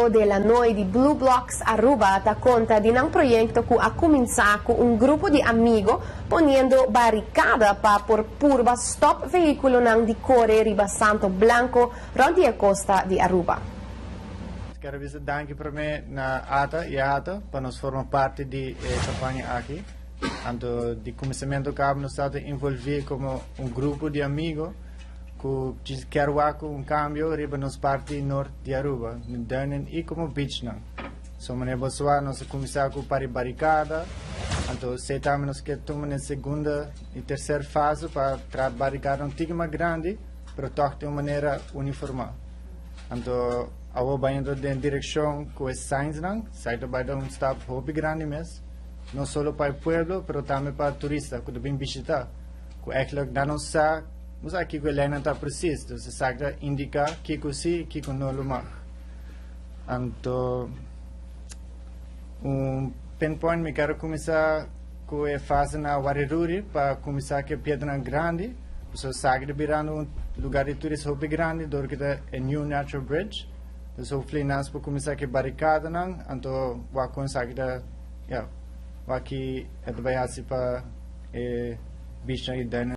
De la Noy di Blue Blocks Aruba ta conta di nan proyecto cu a cuminsa cu un grupo di amigo poniendo baricada pa por purba stop vehiculonan di core riba santo blanco rond di e costa di Aruba. Kier bisa danki prome na ATA y ATA pa nos forma parti di e campaña aki. Anto di cuminsamento caba nos ta envolvi como un grupo di amigo cu kier wak un cambio riba nos parti noord di Aruba, duinen y como beach nan. So manera bo sa, nos a cuminsa cu pari baricada, anto esey tambe nos kier tuma na segunda y tercera fase pa traha baricada un tiki mas grandi, pero toch di un manera uniforma. Anto awo bayendo den direccion cu e signs nan, esey ta bay da un stap hopi grandi mes, no solo pa e pueblo, pero tambe pa turista cu ta bin bishita. Cu eigenlijk nan no sa, no sa kico e leynan ta precies, dus esaki ta indica kico si, kico no lo mag. Anto un pinpoint, mi kier cuminsa cu e fase na Wariruri pa cuminsa cu e piedranan grandi, so esaki ta birando un lugar di turista hopi grandi door cu ta e new natural bridge. Dus hopefully nos por cuminsa cu e baricadanan, anto wak con esaki ta, ja, wak e ta bay haci pa e beach y duinen.